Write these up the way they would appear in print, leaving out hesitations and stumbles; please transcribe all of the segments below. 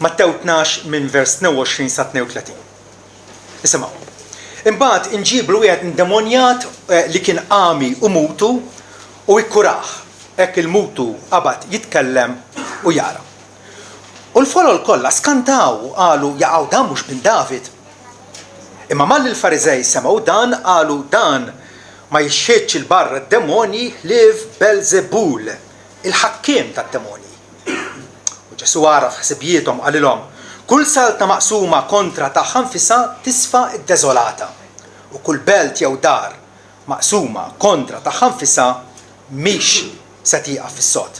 Mattew 12 minn vers 22 sa 32. Isimgħu. Imbagħad inġieblu wieħed indemonjat eh, li kien għami u mutu u ikkurah. Hekk il-mutu qabad jitkellem u jara. U l-folol kollha skantaw u qalu jaqgħu dan mhux bin David. Imma malli l-Fariżej semgħu dan qalu dan ma jixħitx il-barra d-demonji ħlief Belzebul, il-ħakkiem tad-demonji. U Ġesù għaraf ħsibijiethom qalilhom, Kull saltna maqsuma kontra tagħha nfisha tisfa ddeżolata, u kull belt jew dar maqsuma kontra tagħha nfisha mhix se tieqaf fis-sod.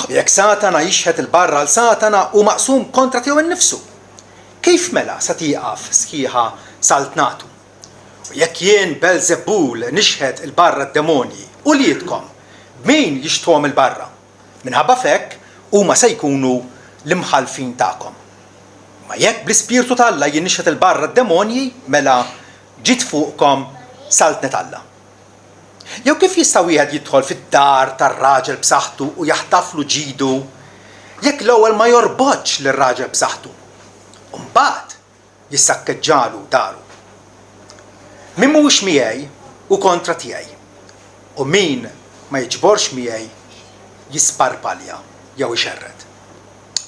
U jekk Satana jixħet 'il barra 'l Satana hu maqsum kontra tiegħu nnifsu. Kif mela se tieqaf sħiħa saltnatu? U jekk jien Belżebul nixħet 'il barra d-demonji, uliedkom b'min jixħtuhom 'il barra? Minħabba f'hekk, huma se jkunu l-imħallfin tagħkom. Imma jekk bl-ispirtu t'Alla jien nixħet 'il barra d-demonji, mela ġiet fuqkom saltnet Alla. Jew kif jista' wieħed jidħol fid-dar tar-raġel b'saħħtu u jaħtaflu ġidu jekk l-ewwel ma jorbotx lir-raġel b'saħħtu, u mbagħad jissakkeġġalu daru. Min mhuwiex miegħi hu kontra tiegħi, u min ma jiġborx miegħi jisparpalja jew ixerred.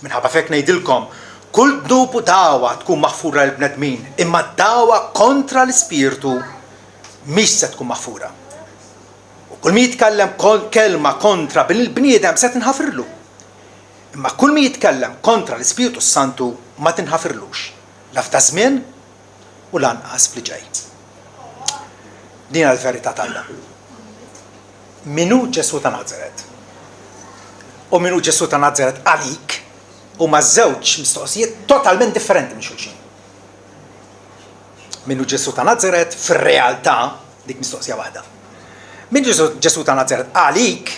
Minħabba f'hekk ngħidilkom, kull dnub u dagħwa tkun maħfura lill-bnedmin, imma d-dagħwa kontra l-Ispirtu mhix se tkun maħfura. U kull min jitkellem kelma kontra Bin il-bniedem se tinħafirlu, Imma kull min jitkellem kontra l-Ispirtu s-Santu ma tinħafirlux, la f'daż-żmien u lanqas f'li ġej. Din hija l-verità t'Alla. Min hu Ġesù ta' Nazaret? U min hu Ġesù ta' Nazaret għalik huma żewġ mistoqsijiet totalment differenti minn xulxin. Min hu Ġesù ta' Nazaret fir-realtà dik mistoqsija waħda. Min Ġesù ta' Nazaret għalik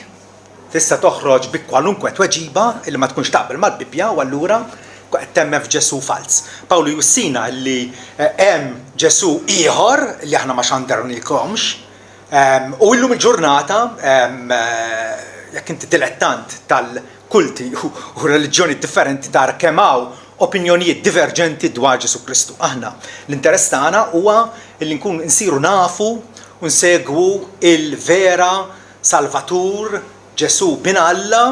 Tista' toħroġ bi kwalunkwe tweġiba li ma tkunx taqbel mal-Bibbja u allura tkun qed temmen f'Ġesù falz. Pawlu jwissina li hemm Ġesù ieħor li aħna ma xandarnielkomx. U illum il-ġurnata jekk inti dilettant tal-kulti u reliġjoni differenti tara kemm hawn opinjonijiet diverġenti dwar Ġesù Kristu. Aħna l-interess tagħna huwa li nkunu nsiru nafu u nsegwu il-vera Salvatur, Ġesù Bin Alla,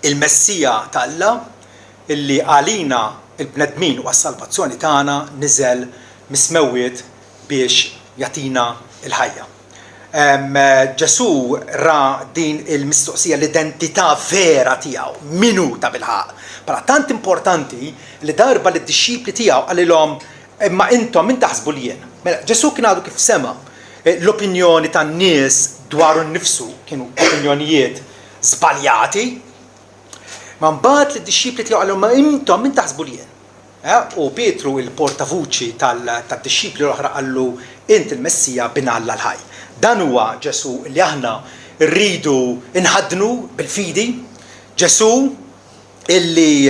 il-Messija t'Alla, illi għalina l-bnedmin u għas-salvazzjoni tagħna niżel mis-smewwiet biex jagħtina l-ħajja. Ġesù ra din il-mistoqsija l-identità vera tiegħu, min hu tabilħaqq, bħala tant importanti li darba lid-dixxipli tiegħu qalilhom Imma intom min taħsbu li jien? Mela, Ġesù kien għadu kif sema' l-opinjoni tan-nies dwaru nnifsu, kienu opinjonijiet żbaljati. Ma mbagħad lid-dixxipli tiegħu qalilhom, imma intom min taħsbu li jien? Eh, u Pietru, il-portavuċi tad-dixxipli l-oħra qallu, int il-Messija bin Alla l-ħaj. Dan huwa Ġesù li aħna rridu nħaddnu bil-fidi, Ġesù illi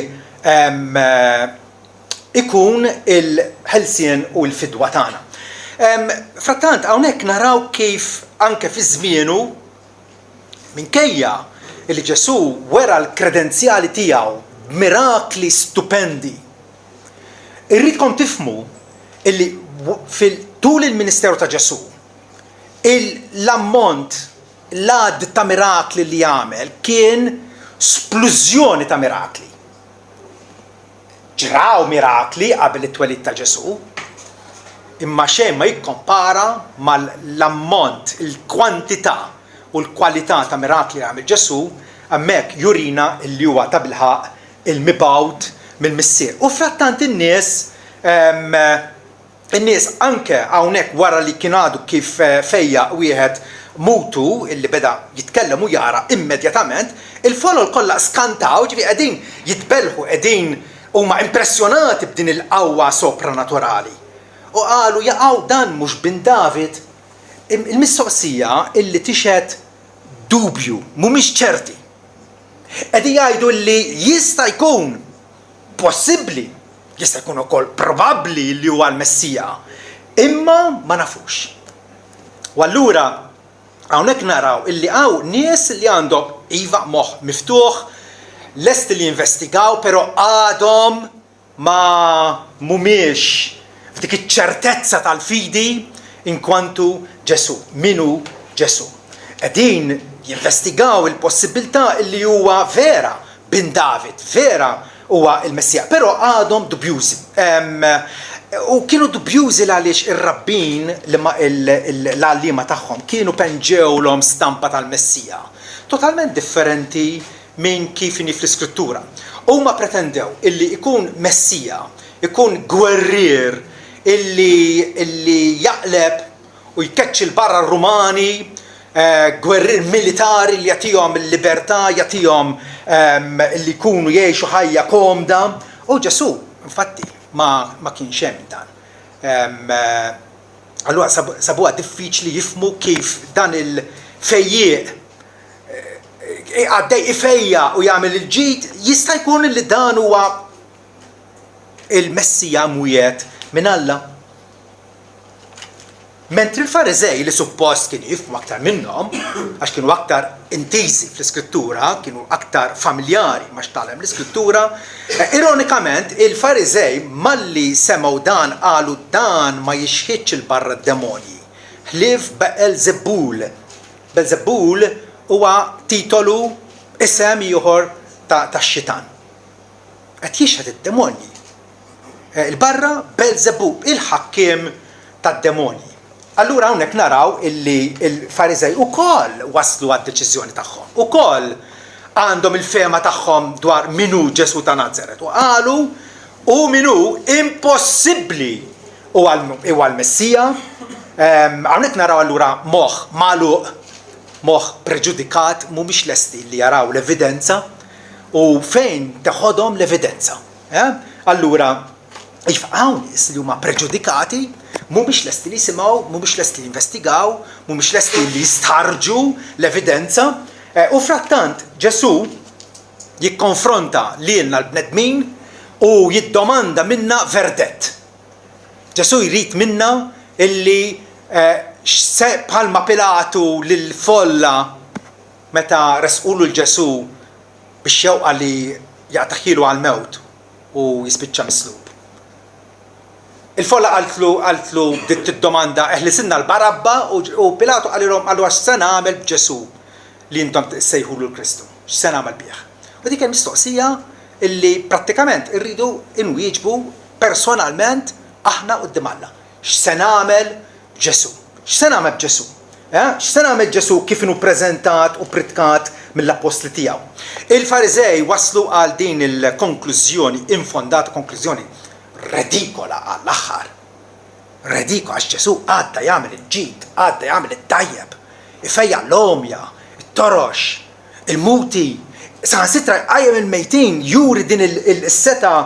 ikun il-ħelsien u l-fidwa tagħna. Frattant hawnhekk naraw kif anke fi żmienu minkejja li Ġesù wera l-kredenzjali tiegħu b'mirakli stupendi. Irridkom tifhmu illi fil-tul il-ministeru ta' Ġesù l-ammont l-għadd ta' mirakli li għamel kien splużjoni ta' mirakli. Ġraw mirakli qabel it-twelid ta' Ġesù, imma xejn ma jikkompara mal-ammont, il-kwantità u l-kwalità ta' mirakli li għamel Ġesù, hemmhekk jurina li huwa tabilħaqq il-mibgħut mill-Missier. U frattant in-nies In-nies anke hawnhekk wara li kien għadu kif fejjaq wieħed mutu illi beda jitkellem u jara immedjatament, il-folol kollha skantaw, ġifieri qegħdin jitbellħu, qegħdin huma impressjonati b'din il-qawwa sopranaturali. U qalu jaqaw dan mhux bin David? Il-mistoqsija illi tixhed dubju, mhumiex ċerti. Qegħdin jgħidu illi jista' jkun Possibbli, jista' jkun ukoll probabbli li huwa l-Messija, imma ma nafux. U allura hawnhekk naraw illi hawn nies li għandhom iva moħħ miftuħ, Lesti li jinvestigaw però għadhom ma mhumiex f'dik iċ-ċertezza tal-fidi inkwantu Ġesù. Min hu Ġesù? Qegħdin jinvestigaw il-possibbiltà li huwa vera bin David, vera huwa l-Messija, però għadhom dubjużi. U kienu dubjużi għaliex ir-rabbin l-għalliema tagħhom kienu penġewlhom stampa tal-Messija totalment differenti minn kif inhi fl-Iskrittura. Huma pretendew illi jkun Messija, ikun gwerrier illi illi jaqleb u jkeċċi 'l barra r-Rumani, gwerrier militari li jagħtihom il-libertà, jagħtihom illi jkunu jgħixu ħajja komda. U Ġesù, infatti, ma ma kienx hemm dan. Allura sabuha diffiċli jifhmu kif dan il-fejjieq għaddej ifejjaq u jagħmel il-ġid, jista' jkun li dan huwa il-Messija mwiegħed minn Alla. Mentri l-Fariżej li suppost kienu jifhmu aktar minnhom, għax kienu aktar intiżi fl-Iskrittura, kienu aktar familjari ma' x'tgħallem l-Iskrittura, ironikament il-Fariżej malli semgħu dan qalu dan ma jixħitx 'il barra d-demonji, ħlief Beelzebul. Belzebul huwa titolu, isem ieħor tax-xitan. Qed jixħet id-demonji 'l barra Belzebub, il-ħakkiem tad-demonji. Allura hawnhekk naraw illi l-Fariżej ukoll waslu għad-deċiżjoni tagħhom. Ukoll għandhom il-fehma tagħhom dwar min hu Ġesù ta' Nazaret u qalu hu min hu impossibbli huwa l-Messija. Hawnhekk naraw allura moħħ magħluq, moħħ preġudikat, mhumiex lesti li jaraw l-evidenza u fejn teħodhom l-evidenza. Allura, iva, hawn nies li huma preġudikati, mhumiex lesti li jisimgħu, mhumiex lesti li jinvestigaw, mhumiex lesti li jistħarrġu l-evidenza. U frattant Ġesù jikkonfronta lilna l-bnedmin u jiddomanda minna verdett. Ġesù jrid minna illi bħalma Pilatu lill-folla meta resqulu 'l Ġesù bix-xewqa li jaqtagħhielu għall-mewt u jispiċċa mislub. Il-folla qaltlu qaltlu bdiet tiddomanda eħlisilna l-Barabba u Pilatu qalilhom allura x'se nagħmel b'Ġesù li intom issejħulu l-Kristu? X'se nagħmel bih? U dik hija mistoqsija illi prattikament irridu nwieġbu personalment aħna quddiem Alla. X'se nagħmel b'Ġesù? X'se nagħmel b'Ġesù? Eh? X'se nagħmel Ġesù kif inhu preżentat u pritkat mill-appostli tiegħu? Il-Fariżej waslu għal din il-konklużjoni infondata, konklużjoni redikola għall-aħħar. Redikola għax Ġesù għadda jagħmel il-ġid, għadda jagħmel it-tajjeb, ifejjaq l-għomja, it-torox, il-muti, saħansitra jqajjem il-mejtin, juri din is-setgħa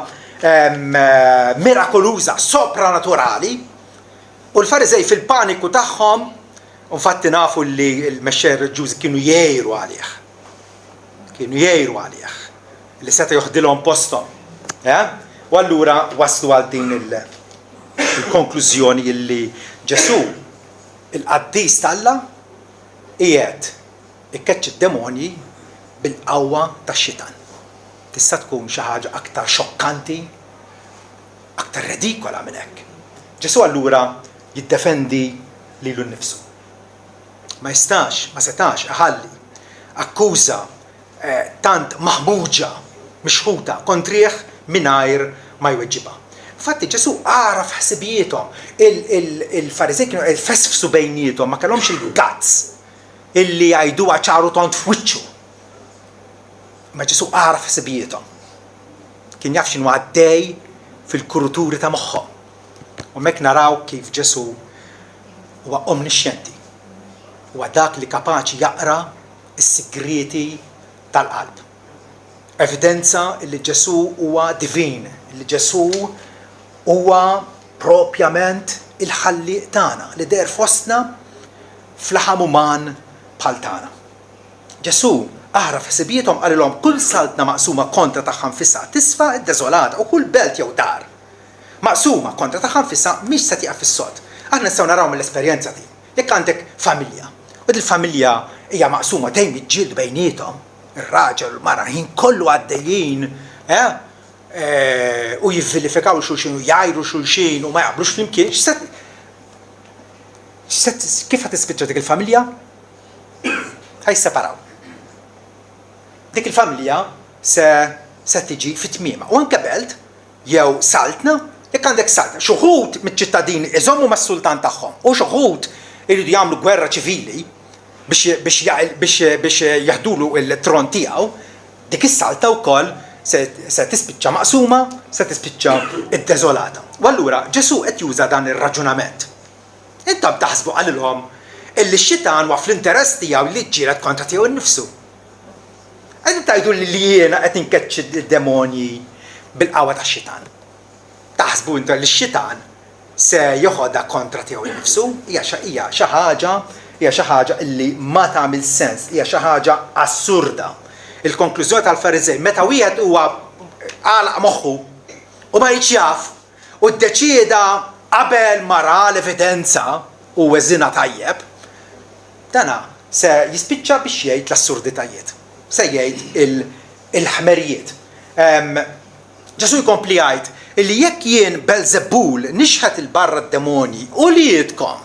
mirakoluża, sopranaturali. U l-Fariżej fil-paniku tagħhom, infatti nafu li l-mexxejja reliġjużi kienu jgħiru għalih. Kienu jgħiru għalih li seta' joħdilhom posthom. Eh? U allura waslu għal din il-konklużjoni illi Ġesù il-qaddis t'Alla qiegħed ikkeċċi d-demonji bil-qawwa tax-xitan. Tista' tkun xi ħaġa aktar xokkanti, aktar redikola minn hekk. Ġesù allura jiddefendi lilu nnifsu. Ma jistax, ma setax iħalli akkuża tant maħmuġa, mixħuta kontrih mingħajr ma jweġibha. Infatti Ġesù għaraf ħsibijiethom. Il-Fariżej kienu qed jfesfsu bejniethom, ma kellhomx il-guts illi jgħiduha ċar u tond f'wiċċu. Imma Ġesù għaraf ħsibijiethom. Kien jaf x'inhu għaddej fil-kuruturi ta' moħħhom. U hemmhekk naraw kif Ġesù huwa omnixxjenti. Huwa dak li kapaċi jaqra s-sigrieti tal-qalb. Evidenza li Ġesù huwa divin, li Ġesù huwa propjament il-Ħallieq tagħna li deher fostna f'laħam uman bħal tagħna. Ġesù għaraf ħsibijiethom qalilhom, Kull saltna maqsuma kontra tagħha nfisha tisfa ddeżolata u kull belt jew dar maqsuma kontra tagħha nfisha mhix se tieqaf fis-sod. Aħna nistgħu naraw mill-esperjenza din. Jekk għandek familja u dil-familja hija maqsuma dejjem jiġġieldu bejniethom. Ir-raġel u l-mara ħin kollu għaddejjin, eh, eh, u jivvilifikaw xulxin u jgħajru xulxin u ma jaqblux flimkien, x'se kif ħa tispiċċa dik il-familja? Ħa jisseparaw. Dik il-familja se se tiġi fi tmiemha. U anke belt jew saltna, jekk għandek saltna, xi wħud miċ-ċittadini iżommu mas-sultan tagħhom u xi wħud iridu jagħmlu gwerra ċivili biex biex biex biex jaħdulu l-tron tiegħu, dik is-saltna wkoll se se tispiċċa maqsuma, se tispiċċa ddeżolata. U allura Ġesù qed juża dan ir-raġunament. Intom taħsbu qalilhom illi x-xitan huwa fl-interess tiegħu li jiġġieled kontra tiegħu nnifsu. Qegħdin tgħidu li jiena qed inkeċċi d-demonji bil-qawwa tax-xitan. Taħsbu intom li x-xitan se joħodha kontra tiegħu nnifsu? Hija hija xi ħaġa hija xi ħaġa illi ma tagħmel sens, hija xi ħaġa assurda. Il-konklużjoni tal-Fariżej, meta wieħed huwa għalaq moħħu u ma jridx jaf u ddeċieda qabel ma ra l-evidenza u weżinha tajjeb, dana se jispiċċa biex jgħid l-assurditajiet, se jgħid il-ħmerijiet. Ġesù jkompli jgħid illi jekk jien Belżebul nixħet 'il barra d-demonji, uliedkom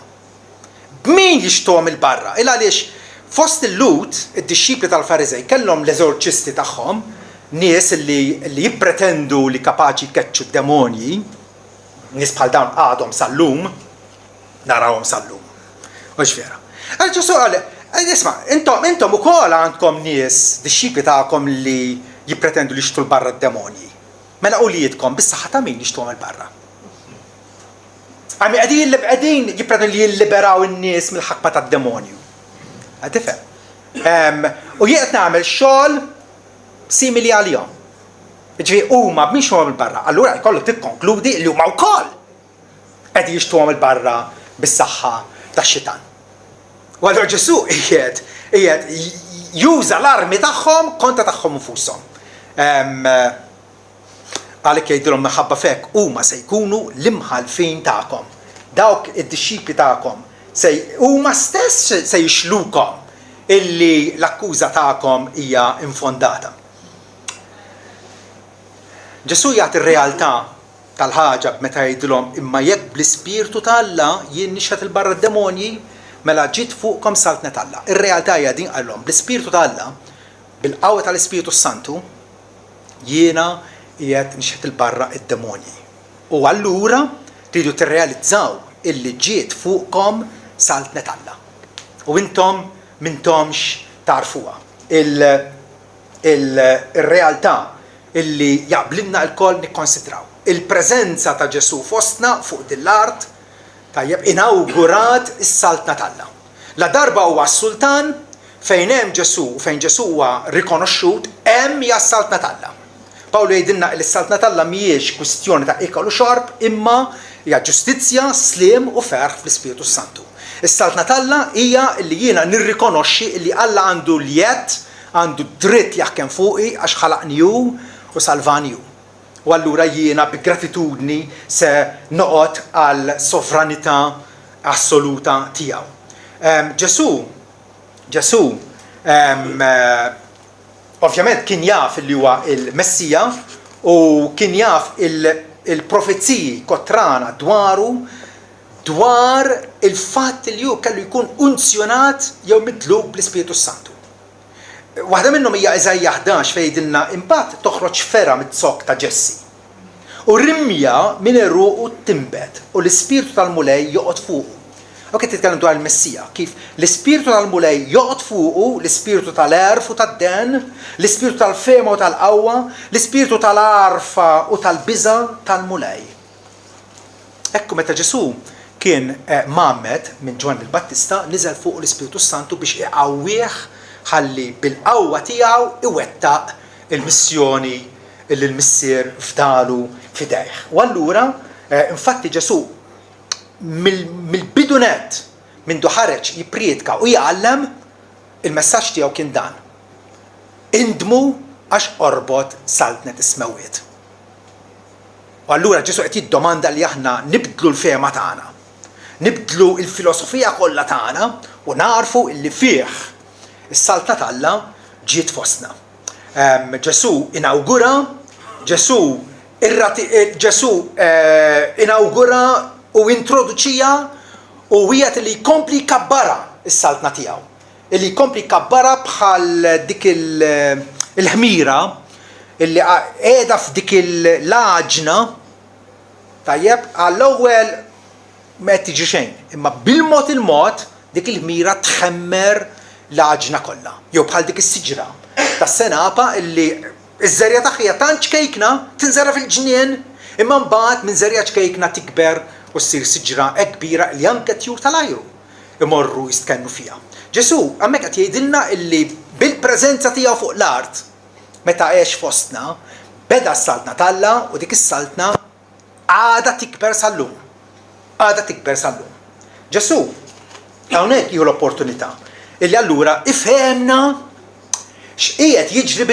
b'min jixtuhom 'il barra? Il għaliex fost il-Lhud, id-dixxipli tal-Fariżej kellhom l-eżorċisti tagħhom, nies li jippretendu li kapaċi jkeċċu d-demonji, nies bħal dawn għadhom sal-lum, narawhom sal-lum. Hux vera. Għal Ġesù qal, isma', intom intom ukoll għandkom nies, dixxipli tagħkom li jippretendu li jixtu 'l barra d-demonji. Mela uliedkom bis-saħħa ta' min jixtuhom 'il barra? Għami qegħdin qegħdin jippretendu li jilliberaw in-nies mill-ħakma tad-demonju. Qed tifhem? U jien qed nagħmel xogħol simili għalihom. Ġifieri huma b'min xogħol barra. Allura jkollok tikkonkludi li huma wkoll qed jixtuhom 'il barra bis-saħħa tax-xitan. U allura Ġesù qiegħed qiegħed juża l-armi tagħhom kontra tagħhom infushom. Għalhekk jgħidilhom minħabba f'hekk huma se jkunu l-imħallfin tagħkom. Dawk id-dixxipli tagħkom se huma stess se jixlukom illi l-akkuża tagħkom hija infondata. Ġesù jagħti r-realtà tal-ħaġa meta jgħidilhom, Imma jekk bl-Ispirtu ta' Alla jien nixħet 'il barra d-demonji, mela ġiet fuqkom saltnet Alla. Ir-realtà hija din, qalilhom, bl-Ispirtu ta' Alla, bil-qawwa tal-Ispirtu s-Santu, jiena qiegħed nixħet 'il barra d-demonji. U allura tridu tirrealizzaw illi ġiet fuqkom saltnet Alla. U intom m'intomx tagħrfuha. Il, il, ir-realtà illi jaqblilna lkoll nikkonsidraw. Il-preżenza ta' Ġesù fostna fuq din l-art, tajjeb, inawgurat is-Saltna t'Alla. Ladarba huwa s-Sultan, fejn hemm Ġesù u fejn Ġesù huwa rikonoxxut, hemm hija s-Saltna t'Alla. Pawlu jgħidilna li s-Saltna t'Alla mhijiex kwistjoni ta' ikel u xorb, imma hija ġustizzja, sliem u ferħ fl-Ispirtu s-Santu. Is-Saltna t'Alla hija li jiena nirrikonoxxi li Alla għandu l-jedd Għandu d-dritt jaħkem fuqi għax ħalaqni hu u salvani hu. U allura jiena bi gratitudni se noqgħod għall-sovranità assoluta tiegħu. Ġesù, Ġesù, ovvjament kien jaf li huwa l-Messija u kien jaf il-profeziji kotrana dwaru dwar il-fatt li hu kellu jkun unzjonat jew midluk bl-Ispirtu s-Santu. Waħda minnhom hija Iżaija 11 fejn jgħidilna imbagħad toħroġ fergħa miz-zokk ta' Ġessi. U rimja minn għeruqu tinbet u l-Ispirtu tal-Mulej joqgħod fuqu. Hawn qed jitkellem dwar il-Messija, kif l-Ispirtu tal-Mulej joqgħod fuqu, l-Ispirtu tal-għerf u tad-dehen, l-Ispirtu tal-fehma u tal-qawwa, l-Ispirtu tal-għarfa u tal-biża' tal-Mulej. Hekk meta Ġesù kien mgħammed minn Ġwanni l-Battista, niżel fuqu l-Ispirtu s-Santu biex iqawwih ħalli bil-qawwa tiegħu iwettaq il-missjoni li l-Missier fdalu f'idejh. U allura, infatti Ġesù mill-bidu nett, mindu ħareġ jippriedka u jgħallem, il-messaġġ tiegħu kien dan, Indmu għax qorbot saltnet is-smewwiet. U allura Ġesù qed jiddomanda li aħna nibdlu l-fehma tagħna, nibdlu l-filosofija kollha tagħna u nagħrfu illi fih is-Saltna t'Alla ġiet fostna. Ġesù inawgura, Ġesù Ġesù inawgura u introduċija u wiegħed li jkompli jkabbarha s-saltna tiegħu. Illi jkompli jkabbarha bħal dik il-ħmira illi qiegħda f'dik l-għaġna tajjeb għall-ewwel ma qed tiġri xejn, imma bil-mod il-mod dik il-ħmira tħemmer l-għaġna kollha. Jew bħal dik is-siġra tas-senapa illi ż-żerriegħa tagħha hija tant ċkejkna, tinżera' fil-ġnien, imma mbagħad minn żerriegħa ċkejkna tikber u ssir siġra hekk kbira li anke t-tjur tal-ajru imorru jistkennu fiha. Ġesù hemmhekk qed jgħidilna illi bil-preżenza tiegħu fuq l-art, meta għex fostna, beda s-Saltna t'Alla u dik is-Saltna għadha tikber sal-lum. Għadha tikber sal-lum. Ġesù hawnhekk jieħu l-opportunità illi allura ifehemna x'qiegħed jiġri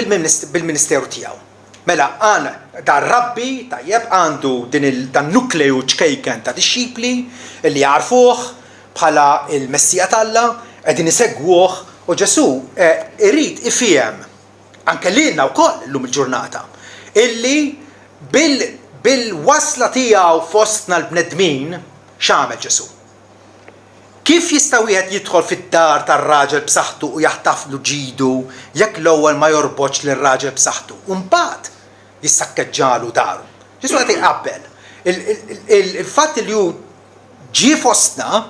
bil-ministeru tiegħu. Mela għan dar rabbi tajjeb għandu din il dan nukleju ċkejken ta' dixxipli li jagħrfuh bħala l-Messija t'Alla, qegħdin isegwuh u Ġesù irid ifiehem anke lilna wkoll illum il-ġurnata illi bil bil-wasla tiegħu fostna l-bnedmin x'għamel Ġesù? Kif jista' wieħed jidħol fid-dar tar-raġel b'saħħtu u jaħtaflu ġidu jekk l-ewwel ma jorbotx lir-raġel b'saħħtu u mbagħad jissakkeġġalu daru? Ġesù qed iqabbel il-fatt li hu ġie fostna,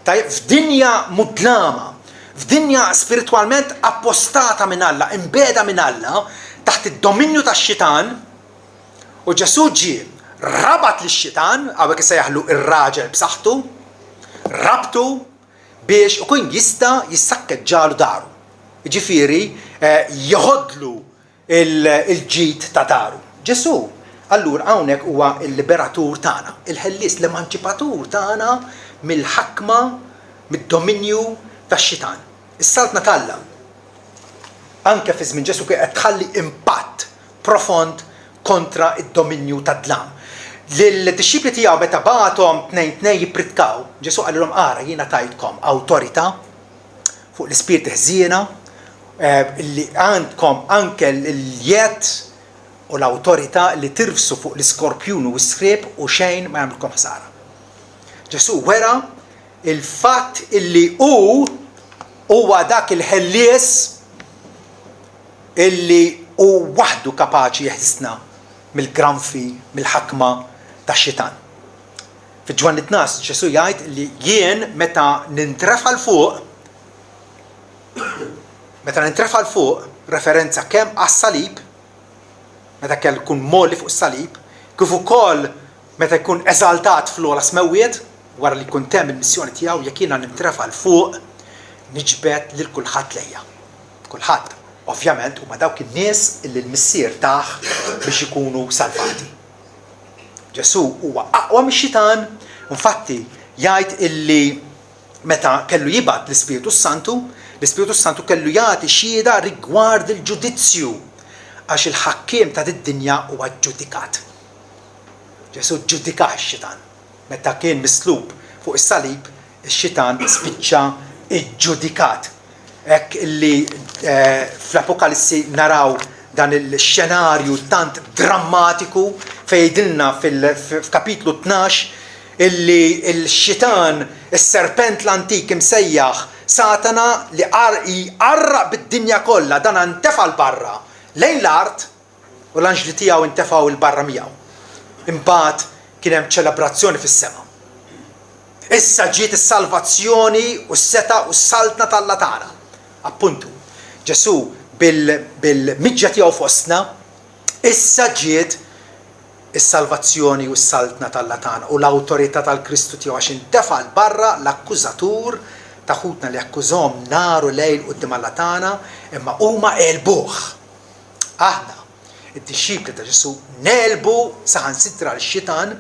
tajjeb, f'dinja mudlama, f'dinja spiritwalment apostata minn Alla, imbiegħda minn Alla, taħt id-dominju tax-xitan, U Ġesù ġie, rabat lix-xitan, hawnhekk isejjaħlu r-raġel b'saħħtu, rabtu biex ikun jista' jissakkeġġalu daru. Jiġifieri jeħodlu l-ġid ta' daru. Ġesù, allura hawnhekk huwa l-liberatur tagħna, il-ħellies, l-emanċipatur tagħna mill-ħakma, mid-dominju tax-xitan. Is-Saltna t'Alla, anke fi żmien Ġesù kienet qed tħalli impatt profond kontra d-dominju tad-dlam. Lid-dixxipli tiegħu meta bagħathom tnejn tnejn jippritkaw, Ġesù qalilhom ara jiena tajtkom awtorità fuq l-ispirti ħżiena li għandkom anke l-jedd u l-awtorità li tirfsu fuq l-iskorpjun u s-sriep u xejn ma jagħmlilkom ħsara. Ġesù wera il-fatt illi hu huwa dak il-ħellies illi hu waħdu kapaċi jeħlisna mill-granfi, mill-ħakma tax-xitan. Fi Ġwanni 12 Ġesù jgħid li jien meta nintrefa' 'l fuq, meta nintrefa' 'l fuq, referenza kemm għas-salib, meta kellu jkun mgħolli fuq is-salib, kif ukoll meta jkun eżaltat fl-ogħla smewwiet, wara li jkun temm il-missjoni tiegħu, jekk jiena nintrefa' 'l fuq, niġbed lil kulħadd lejja. Kulħadd, ovvjament, huma dawk in-nies illi l-Missier tah biex ikunu salvati. Ġesù huwa aqwa mix-xitan, infatti jgħid illi meta kellu jibgħat l-Ispirtu s-Santu, l-Ispirtu s-Santu kellu jagħti xhieda rigward il-ġudizzju għax il-ħakkiem ta' did-dinja huwa ġġudikat. Ġesù ġġudikah ix-xitan. Meta kien mislub fuq is-salib, ix-xitan spiċċa ġġudikat. Hekk li fl-Apokalissi naraw dan il-xenarju tant drammatiku fejn jgħidilna f'kapitlu 12 illi l-xitan, is-serpent l-antik imsejjaħ Satana li jqarraq bid-dinja kollha, dan ntefa' 'l barra lejn l-art u l-anġli tiegħu ntefgħu 'l barra miegħu. Imbagħad kien hemm ċelebrazzjoni fis-sema. Issa ġiet is-salvazzjoni u s-setgħa u s-saltna t'Alla tagħna. Appuntu, Ġesù bil-miġja tiegħu fostna, issa ġiet is-salvazzjoni u s-saltna t'Alla tagħna u l-awtorità tal-Kristu tiegħu għax intefa' 'l barra l-akkużatur ta' ħutna li akkużahom nhar u lejl quddiem Alla tagħna, imma huma għelbuh. Aħna, id-dixxipli ta' Ġesù, negħlbu saħansitra lix-xitan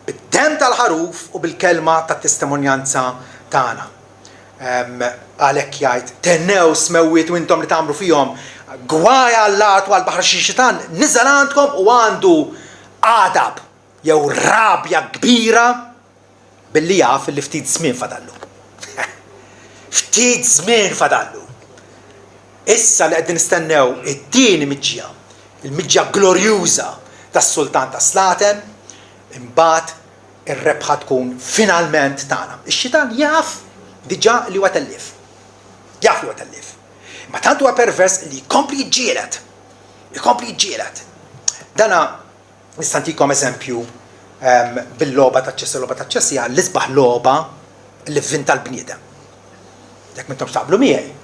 bid-demm tal-Ħaruf u bil-kelma tat-testimonjanza tagħna. Għalhekk jgħid, Thennew smewwiet u intom li tgħammru fihom, gwaj għall-art u għall-baħar għax ix-xitan niżel għandkom u għandu għadab jew rabja kbira billi jaf li ftit żmien fadallu. Ftit żmien fadallu. Issa li qegħdin nistennew it-tieni miġja, il-miġja glorjuża tas-Sultan tas-Slaten, imbagħad ir-rebħa tkun finalment tagħna. Ix-xitan jaf diġà li huwa tellief. Jaf li huwa tellief. Imma tant huwa pervers li jkompli jiġġieled. Ikompli jiġġieled. Dana nista' ntikom eżempju ehm, bil-logħba taċ-ċess. Il-logħba taċ-ċess hija l-isbaħ logħba li vvinta l-bniedem. Jekk m'intomx taqblu miegħi.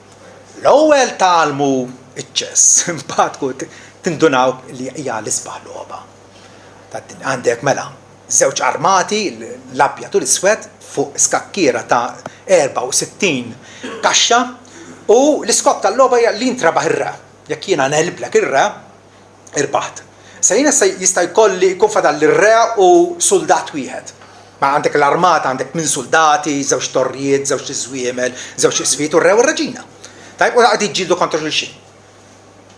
L-ewwel tgħallmu iċ-ċess, imbagħad tkun tindunaw li hija l-isbaħ logħba. Għandek mela żewġ armati, l-abjad u l-iswed, fuq skakkiera ta' 64 kaxxa u l-iskop tal-logħba hija li jintrebaħ ir-re. Jekk jiena negħliblek ir-re, irbaħt. Issa jiena issa jista' jkolli jkun fadalli r-re u suldat wieħed. Ma għandek l-armata, għandek tmien suldati, żewġ torrijiet, żewġ iżwiemel, żewġ isfijiet u r-re u r-reġina. Tajjeb, u qed jiġġieldu kontra xulxin.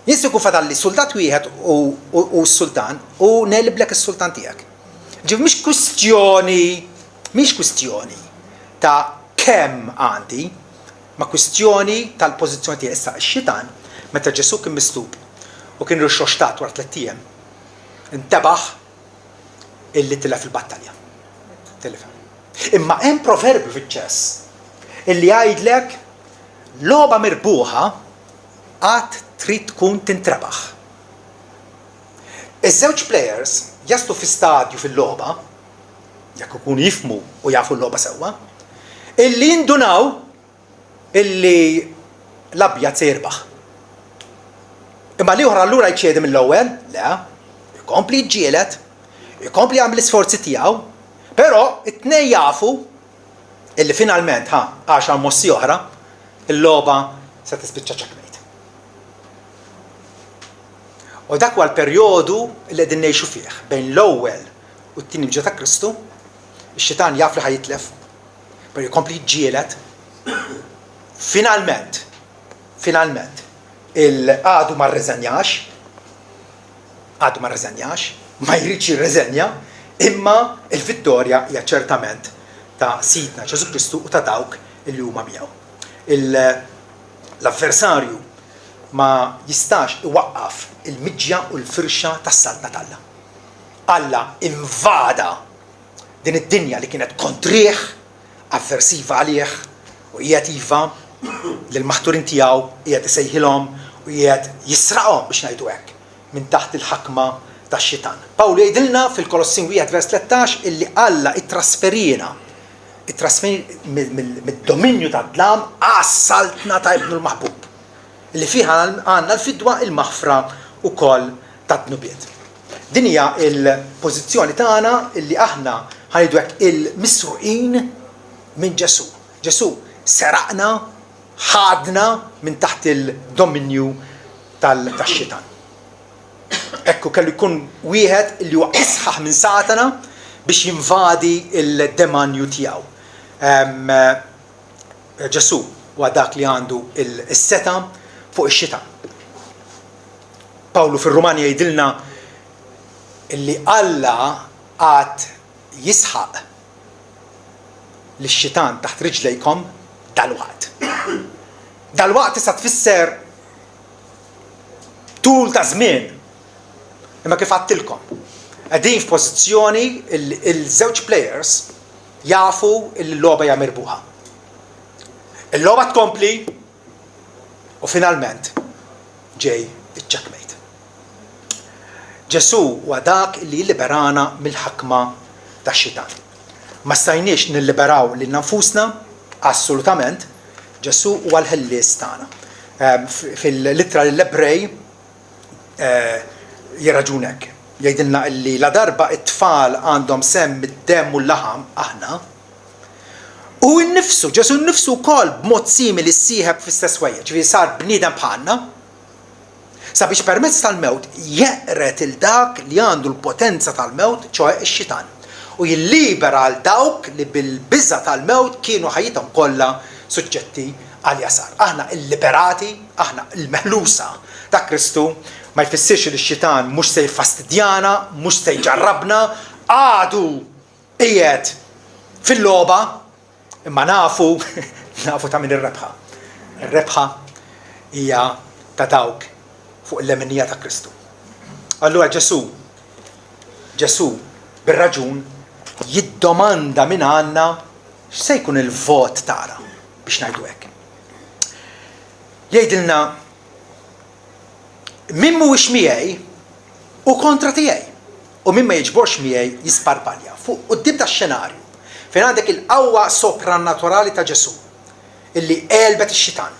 Jien se jkun fadalli suldat wieħed u, u, u s-sultan u negħliblek is-sultan tiegħek. Ġifieri mhix kwistjoni, mhix kwistjoni ta' kemm għandi, Ma kwistjoni tal-pożizzjoni tiegħi. Issa, ix-xitan, meta Ġesù kien mislub u kien irxoxtat wara tlett ijiem, intebaħ illi tilef il-battalja. Tilifha. Imma hemm proverbju fiċ-ċess illi jgħidlek logħba mirbuħa għad trid tkun tintrebaħ. Iż-żewġ players jaslu fi stadju fil-logħba jekk ikunu jifhmu u jafu l-logħba sewwa, illi jindunaw illi l-abjad se jirbaħ. Imma l-ieħor allura jċedi mill-ewwel? Le, ikompli jiġġieled, ikompli jagħmel l-isforzi tiegħu, però it-tnejn jafu illi finalment ħa għaxar mossi oħra, il-logħba se tispiċċa checkmate. U dak huwa l-perjodu li qegħdin ngħixu fih bejn l-ewwel u t-tieni mġja ta' Kristu, ix-xitan jaf li ħa jitlef, però jkompli jiġġieled. Finalment, finalment, il għadu ma rreżenjax, għadu ma rreżenjax, ma jridx jirreżenja, imma il-vittorja hija ċertament ta' Sidna Ġesù Kristu u ta' dawk li huma miegħu. L-avversarju ma jistax iwaqqaf il-miġja u l-firxa tas-Saltna t'Alla. Alla invada din id-dinja li kienet kontrih, avversiva għalih, u qiegħed iva, lill-maħturin tiegħu qiegħed isejħilhom u qiegħed jisraqhom biex ngħidu hekk minn taħt il-ħakma tax-xitan. Pawlu jgħidilna fil-Kolossin 1 vers 13 illi Alla ittrasferiena mid-dominju tad-dlam għas-saltna ta' Ibnu l-Maħbub, li fiha għandna l-fidwa il-maħfra wkoll tad-dnubiet. Din hija l-pożizzjoni tagħna illi aħna ħa ngħidu hekk il-misruqin minn Ġesù. Ġesù seraqna, ħadna minn taħt il-dominju tax-xitan. Ekku kellu jkun wieħed li huwa isħaħ minn Satana biex jinvadi l-demanju tiegħu. Ġesù huwa dak li għandu s-setgħa fuq ix-xitan. Pawlu fir-Rumani jgħidilna li Alla għad jisħaq lix-xitan taħt riġlejkom dalwaqt. Dalwaqt tista' tfisser tul ta' żmien. Imma kif għadtilkom, qegħdin f'pożizzjoni il-żewġ players jafu li l-logħba hija mirbuħa. Il-logħba tkompli U finalment ġej iċ-checkmate. Ġesù huwa dak li jilliberana mill-ħakma tax-xitan. Ma stajniex nilliberaw lilna nfusna, assolutament, Ġesù huwa l-ħellies tagħna. Ehm, fil-ittra lill-Ebrej eh, jirraġuna hekk. Jgħidilna illi ladarba it-tfal għandhom sehem mid-demm u l-laħam aħna, Hu nnifsu, Ġesù nnifsu wkoll b'mod simili ssieħeb fl-istess ħwejjeġ, jiġifieri sar bniedem bħalna, sabiex permezz tal-mewt jeqred 'il dak li għandu l-potenza tal-mewt, ċoè x-Xitan, u jillibera 'l dawk li bil-biża' tal-mewt kienu ħajjithom kollha suġġetti għall-jasar. Aħna illiberati, aħna l-meħlusa ta' Kristu, ma jfissirx li x-Xitan mhux se jiffastidjana, mhux se jġarrabna, għadu Qiegħed fil-logħba, imma nafu, nafu ta' min ir-rebħa. Ir-rebħa hija ta' dawk fuq il-leminija ta' Kristu. Allura Ġesù, Ġesù bir-raġun jiddomanda minn għandna x'se jkun il-vot tagħna biex ngħidu hekk. Jgħidilna min mhuwiex miegħi hu kontra tiegħi u min ma jiġborx miegħi jisparpalja. Fuq quddiem tax-xenarju fejn għandek il-qawwa soprannaturali ta' Ġesù illi għelbet ix-xitan.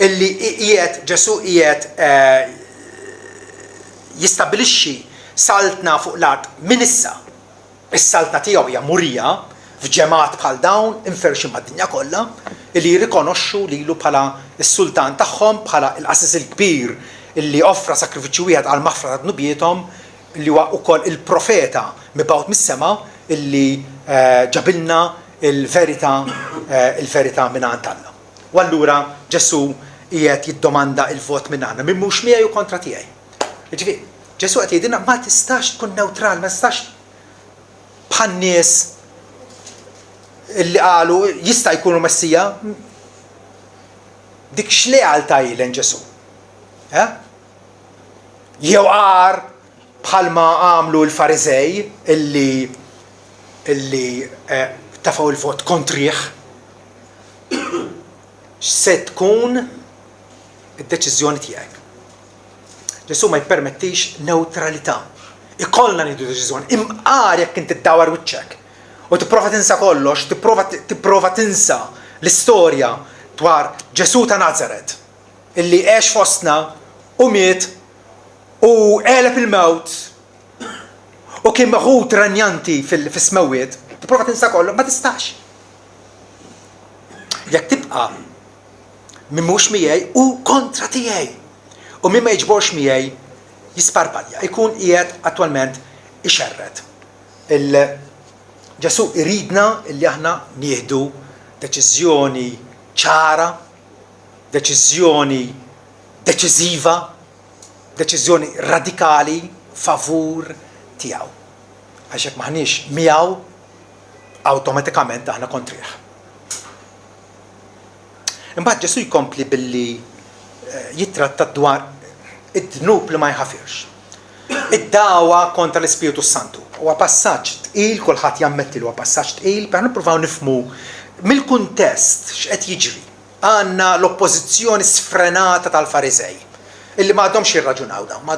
Illi qiegħed Ġesù qiegħed jistabbilixxi saltna fuq l-art minn issa. Is-saltna tiegħu hija murija f'ġemgħat bħal dawn imferrxin mad-dinja kollha illi jirrikonoxxu lilu bħala s-sultan tagħhom, bħala l-qassis il-kbir illi offra sagrifiċċju wieħed għall-maħfra ta' dnubiethom, li huwa wkoll il-profeta mibgħut mis-sema illi ġabilna l-verità il-verità mingħand Alla. U allura Ġesù qiegħed jiddomanda l-vot mingħandna, min mhux miegħi hu kontra tiegħi. Jiġifieri, Ġesù qed jgħidilna ma tistax tkun newtral, ma tistax bħan-nies illi qalu jista' jkunu Messija. Dik x'lealtà hi lejn Ġesù? Eh? Jew agħar bħalma għamlu l-Fariżej illi illi eh, tefgħu il-vot kontrih. X'se tkun id-deċiżjoni tiegħek? Ġesù ma jippermettix newtralità. Ikollna nieħdu deċiżjoni. Imqar jekk inti ddawar wiċċek u tipprova tinsa kollox, tipprova tipprova tinsa l-istorja dwar Ġesù ta' Nazaret illi għex fostna u miet u għeleb il-mewt u kien meħud renjanti fis-smewwiet, tipprova tinsa kollox, ma tistax. Jekk tibqa' min mhux miegħi hu kontra tiegħi. U min ma jiġborx miegħi jisparpalja, ikun qiegħed attwalment ixerred. Il Ġesù iridna illi aħna nieħdu deċiżjoni ċara, deċiżjoni deċiżiva, deċiżjoni radikali favur tiegħu. Għax jekk m'aħniex miegħu, awtomatikament aħna kontrih. Imbagħad Ġesù jkompli billi eh, jittratta dwar id-dnub li ma jħafirx. Id-dagħwa kontra l-Ispirtu Santu. Huwa passaġġ tqil, kulħadd jammetti li huwa passaġġ tqil, però nippruvaw nifhmu mill-kuntest x'qed jiġri. Għandna l-oppożizzjoni sfrenata tal-Fariżej, illi ma għadhomx jirraġunaw dawn.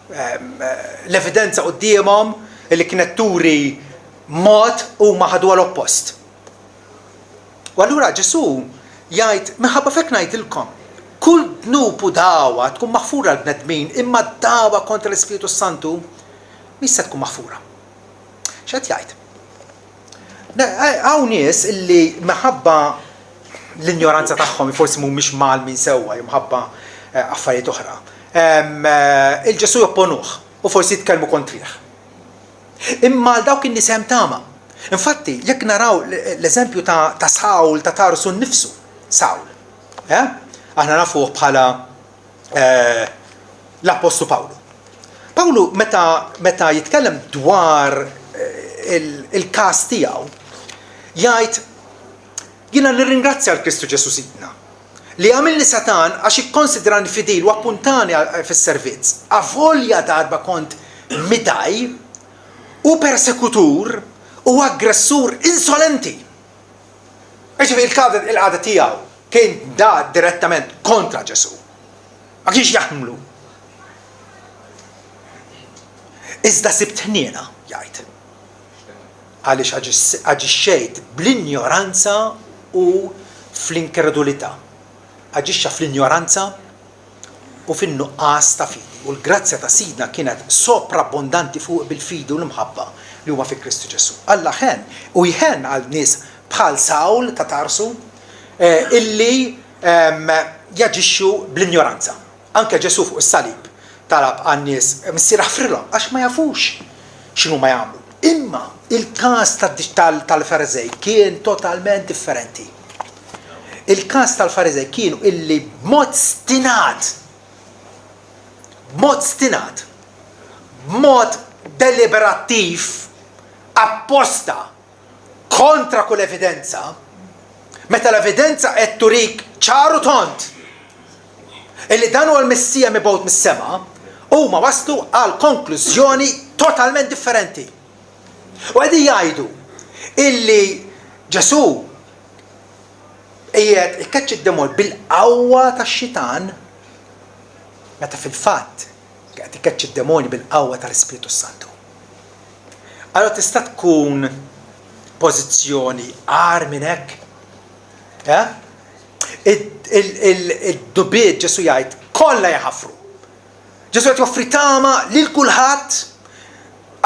Ehm, l-evidenza quddiemhom illi kienet turi mod huma ħaduha l-oppost. U allura Ġesù jgħid, minħabba f'hekk ngħidilkom, kull dnub u dagħwa tkun maħfura għall-bnedmin, imma d-dagħwa kontra l-Ispirtu s-Santu mhix se tkun maħfura. X'qed jgħid? Hawn nies illi minħabba l-injoranza tagħhom, forsi mhumiex mgħallmin sewwa jew minħabba eh, affarijiet oħra, eh, il-Ġesù jopponuh u forsi jitkellmu kontrih. Imma għal dawk in-nies hemm tama. Infatti, jekk naraw l-eżempju ta', ta Sawl ta' Tarsu nnifsu, Sawl, eh? aħna nafuh bħala eh, l-Appostlu Pawlu. Pawlu meta, meta jitkellem dwar eh, il-każ tiegħu, jgħid jiena nirringrazzja l-Kristu Ġesu Sidna li għamilni setgħan għax ikkonsidrani fidil u appuntani fis-servizz, avolja darba kont midgħi u persekutur u aggressur insolenti. Jiġifieri il-qagħda tiegħu kien da direttament kontra Ġesù. Ma kienx jaħmlu. Iżda sibt ħniena, jgħid. Għaliex aġixxejt bl-injoranza u fl-inkredulità. Aġixxa fl-injoranza u fin-nuqqas ta' fidi, u l-grazzja ta' Sidna kienet soprabbondanti fuqi bil-fidi u l-imħabba li huma fi Kristu Ġesù. Alla ħenn, u jħenn għal nies bħal Sawl ta' Tarsu, illi jaġixxu bl-injoranza. Anke Ġesù fuq is-salib talab għan-nies, Missier aħfrilhom għax ma jafux x'inhuma jagħmlu. Imma il-każ tal-Fariżej kien totalment differenti. Il-każ tal-Fariżej kienu illi b'mod stinat, b'mod stinat, b'mod deliberattiv, apposta, kontra kull evidenza, meta l-evidenza qed turik ċar u tond. Illi dan huwa l-Messija mibgħut mis-sema, huma waslu għal konklużjoni totalment differenti. U qegħdin jgħidu illi Ġesù qiegħed ikeċċi d-demon bil-qawwa tax-xitan meta fil-fatt qed ikeċċi d-demoni bil-qawwa tal-Ispirtu Santu. Allora tista' tkun pożizzjoni agħar minn hekk? Eh? Id-dubiet Ġesù jgħid kollha jaħafru. Ġesù qed joffri tama lil kulħadd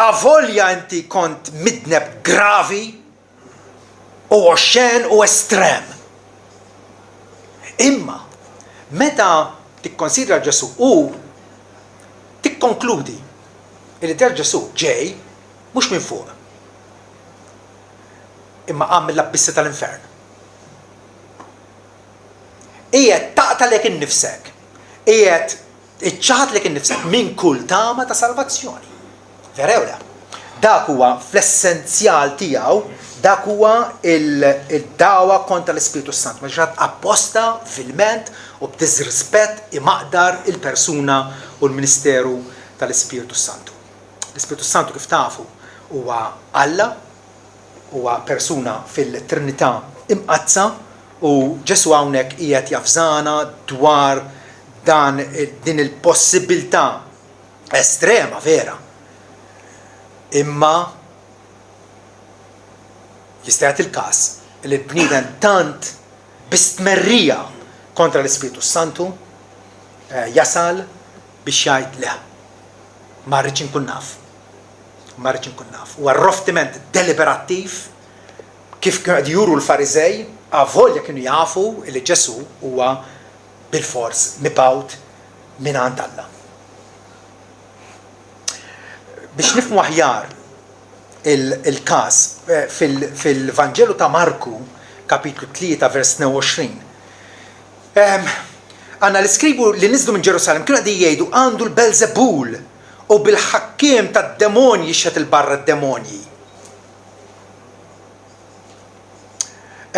avolja inti kont midneb gravi u oxxen u estrem. Imma meta tikkonsidra Ġesù u tikkonkludi li der Ġesù ġej mhux minn fuq, imma qam mill-abbissi tal-infern. Qiegħed taqta' lilek innifsek, qiegħed iċċaħħad lilek innifsek minn kull tama ta' salvazzjoni. Vera jew le? Dak huwa fl-essenzjal tiegħu, dak huwa il-dawa kontra l-Ispirtu s-Santu. Meta xi ħadd apposta, vilment u b'diżrispett imaqdar il-persuna u l-ministeru tal-Ispirtu s-Santu. L-Ispirtu s-Santu kif tafu huwa Alla, huwa persuna fil-Trinità Imqaddsa u Ġesù hawnhekk qiegħed javżana dwar dan din il-possibilità estrema vera. Imma jista' jagħti l-każ li l-bniedem tant bi stmerrija kontra l-Ispirtu s-Santu eh, jasal biex jgħid le, ma rridx inkun naf. Ma rridx inkun naf. Huwa roftiment deliberattiv kif kienu qed juru l-Fariżej, avolja kienu jafu li Ġesù huwa bilfors mibgħut mingħand Alla. Biex nifhmu aħjar il-każ eh, fil-Vanġelu ta' Marku, kapitlu 3 vers 22, ehm, għanna l-iskribu li niżlu minn Ġerusalem kienu qegħdin jgħidu għandu l-Belzebul u bil-ħakkiem tad-demonji xħet il-barra d-demonji.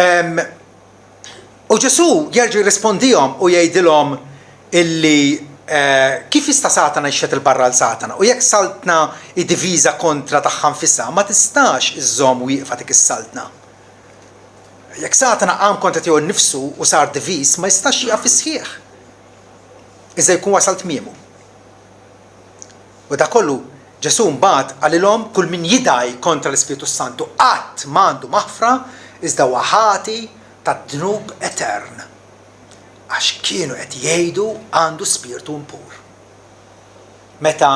Ehm, u Ġesù jerġa' jirrispondihom u jgħidilhom illi eh, kif jista' Satana jxet il-barra l Satana? U jekk saltna hi diviża kontra tagħha nfisha, ma tistax iżżomm wieqfa dik is-saltna. Jekk Satana qam kontra tiegħu nnifsu u sar diviż, ma jistax jieqaf fis-sħiħ. Iżda jkun wasal tmiemu. U dak kollu, Ġesù mbagħad qalilhom, Kull min jidgħi kontra l-Ispirtu s-Santu qatt m'għandu maħfra, iżda huwa ħati tad-dnub etern. Għax kienu qed jgħidu għandu spirtu impur. Meta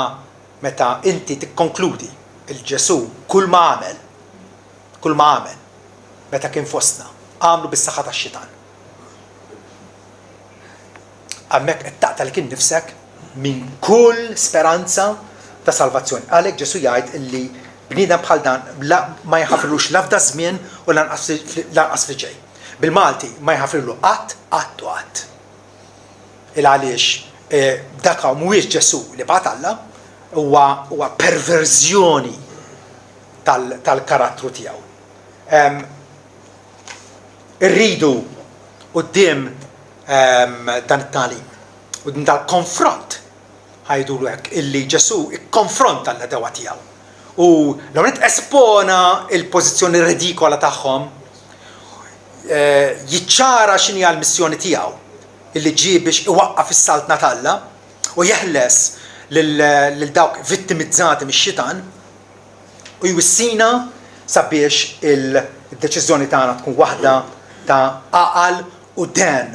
meta inti tikkonkludi li Ġesù kull ma għamel, kull ma għamel meta kien fostna, għamlu bis-saħħa tax-xitan. Hemmhekk qed taqta' lilek innifsek minn kull speranza ta' salvazzjoni. Għalhekk Ġesù jgħid li bniedem bħal dan la ma jinħafrilux la f'da żmien u lanqas lanqas fil-ġej. Bil-Malti ma jinħafrillu qatt, qatt u qatt. Il għaliex eh, dak mhuwiex Ġesù li bagħat Alla, huwa huwa perverżjoni tal-karattru tiegħu. Irridu quddiem dan it-tagħlim, quddiem dal-konfront, ħa jgħidulu hekk, illi Ġesù ikkonfronta l-għedewwa tiegħu. U l-ewwel nett espona l-pożizzjoni redikola tagħhom, jiċċara x'inhi l-missjoni tiegħu, illi ġie biex iwaqqaf is-Saltna t'Alla u jeħles lil dawk vittimizzati mix-xitan, u jwissina sabiex il-deċiżjoni tagħna tkun waħda ta' għaqal u den.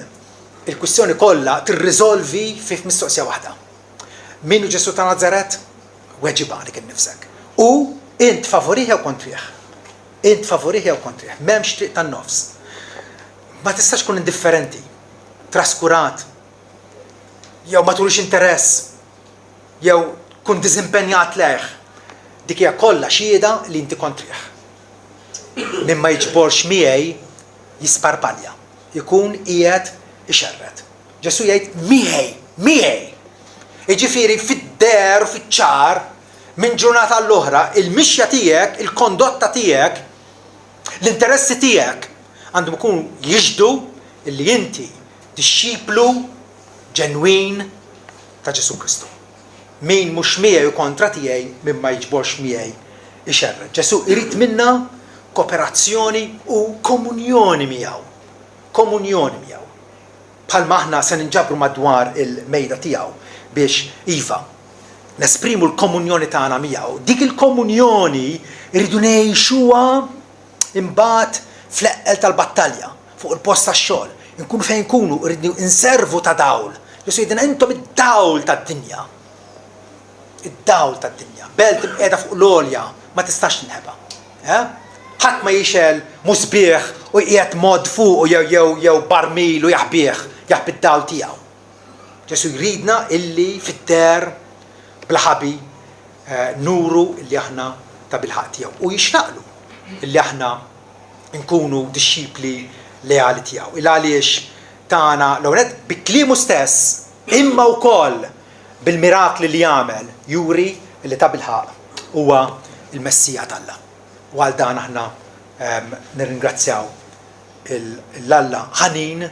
Il-kwistjoni kollha tirriżolvi fi mistoqsija waħda. Min hu Ġesù ta' Nazaret? Weġibha għalik innifsek. U int favorih jew kontrih? Int favorih jew kontrih? M'hemmx triq tan-nofs. Ma tistax tkun indifferenti, traskurat, jew ma turix interess jew tkun diżimpenjat lejh, dik hija kollha xhieda li inti kontrih. Min ma jiġborx miegħi jisparpalja, ikun qiegħed ixerred. Ġesù jgħid miegħi, miegħi. Jiġifieri fid-deher u fiċ-ċar minn ġurnata għall-oħra, il-mixja tiegħek, il-kondotta tiegħek, l-interessi tiegħek għandhom ikunu jixhdu li inti dixxiplu. ġenwin ta' Ġesù Kristu. Min mhux miegħi hu kontra tiegħi, min ma jiġborx miegħi ixerred. Ġesù jrid minna koperazzjoni u komunjoni miegħu. Komunjoni miegħu. Bħalma aħna se ninġabru madwar il-mejda tiegħu biex, iva, nesprimu l-komunjoni tagħna miegħu, dik il-komunjoni rridu ngħixuha imbagħad fl-eqqel tal-battalja, fuq il-post tax-xogħol, inkunu fejn inkunu, rridu nservu ta' dawl. Ġesù jgħidilna intom id-dawl tad-dinja. Id-dawl tad-dinja. Belt imqiegħda fuq l-għolja ma tistax tinħeba. Eh? Ħadd ma jixgħel musbieħ u jqiegħed mod fuqu jew jew jew barmil u jaħbih, jaħbi d-dawl tiegħu. Ġesù jridna illi fid-deher bla ħabi eh, nuru illi aħna tabilħaqq tiegħu u jixraqlu illi aħna nkunu dixxipli leali tiegħu. Il għaliex tagħna l-ewwel bi kliemu stess imma wkoll bil-mirakli li jagħmel juri li tabilħaqq huwa l-Messija t'Alla. U għal dan aħna nirringrazzjaw 'l Alla ħanin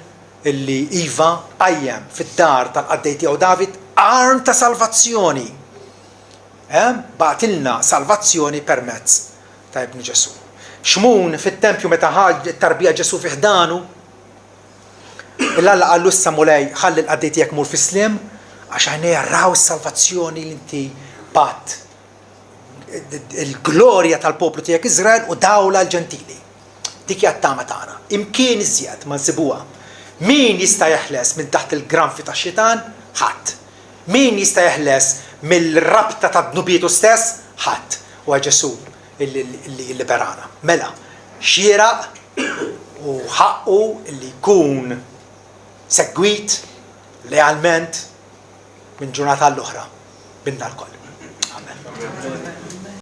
illi iva qajjem fid-dar tal-qaddej tiegħu David qarn ta' salvazzjoni. Bagħtilna salvazzjoni permezz ta' Ibnu Ġesù. Xmun fit-tempju meta ħa t-tarbija Ġesù fi ħdanu, Il-Alla qallu issa Mulej ħalli l-qaddej tiegħek imur fis-sliem għax għajnejja raw is-salvazzjoni li inti bgħatt il-glorja tal-poplu tiegħek Iżrael u dawl għall-Ġentili. Dik hija t-tama tagħna. Imkien iżjed ma nsibuha. Min jista' jeħles minn taħt il-granfi tax-xitan? Ħadd. Min jista' jeħles mill-rabta ta' dnubietu stess? Ħadd. Huwa Ġesù li jilliberana. Mela, xieraq u ħaqqu li jkun segwit lealment minn ġurnata għall-oħra minna lkoll. Amen.